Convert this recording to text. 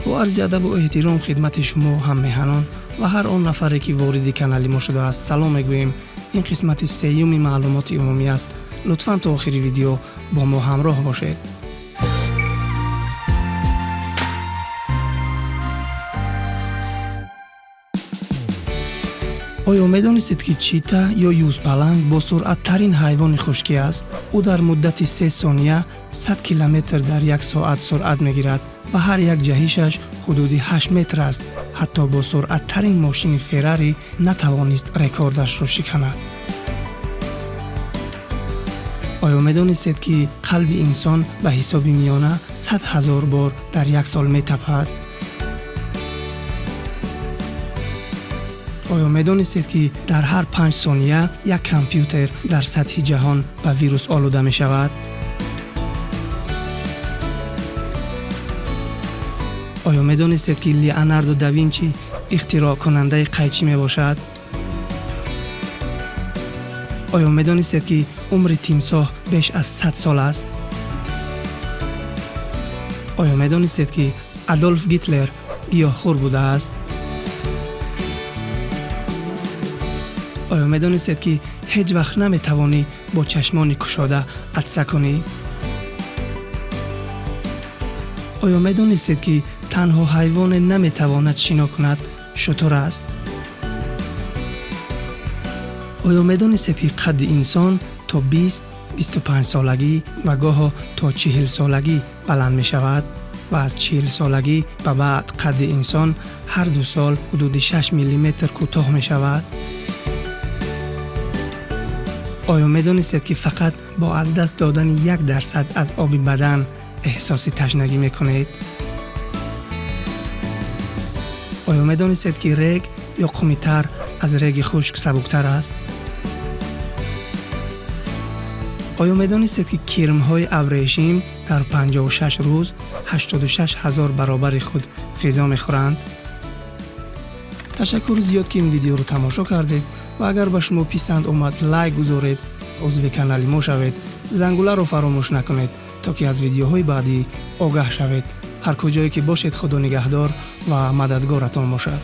Бо арзи адабу эҳтиром хидмати шумо ҳаммеҳанон ва ҳар он нафаре, ки вориди канали мо шудааст, салом мегӯем. Ин қисмати сеюми маълумоти умумӣ аст. Лутфан то охири видео бо мо ҳамроҳ бошед. Оё медонистед, ки чита ё юзпаланг бо суръаттарин ҳайвони хушкӣ аст? Ӯ дар муддати 3 сония 100 километр дар як соат суръат мегирад ва ҳар як ҷаҳишаш ҳудуди 8 метр аст. Ҳатто бо суръаттарин мошини Феррари натавонист рекордашро шиканад. Оё медонистед, ки қалби инсон ба ҳисоби миёна 100 ҳазор бор дар як сол метапад? Оё медонистед, ки дар ҳар 5 сония як компютер дар сатҳи ҷаҳон ба вирус олуда мешавад? Оё медонистед, ки Леонардо да Винчи ихтироъкунандаи қайчӣ мебошад? Оё медонистед, ки умри тимсоҳ беш аз 100 сол аст? Оё медонистед, ки Адолф Гитлер гиёҳхӯр будааст? Оё медонистед, ки ҳеҷ вақт наметавонӣ бо чашмони кушода атса кунӣ? Оё медонистед, ки танҳо ҳайвоне наметавонад шино кунад, шутур аст? Оё медонистед, ки қадди инсон то 20, 25 солагӣ ва гоҳо то 40 солагӣ баланд мешавад ва аз 40 солагӣ ба баъд қадди инсон ҳар 2 сол ҳудуди 6 миллиметр кӯтоҳ мешавад? Оё медонистед, ки фақат бо аз даст додани 1% аз оби бадан эҳсоси ташнагӣ мекунед? Оё медонистед, ки рег ё қумитар аз реги хушк сабуктар аст? Оё медонистед, ки кирмҳои абрешим дар 56 рӯз 86 ҳазор баробари худ ғизо мехӯранд? Ташаккури зиёд, ки ин видеоро тамошо кардед ва агар ба шумо писанд омад, лайк гузоред, узви канали мо шавед, зангуларо фаромӯш накунед, то ки аз видеоҳои баъдӣ огаҳ шавед. Ҳар куҷое ки бошед, Худо нигаҳдор ва мададгоратон бошад.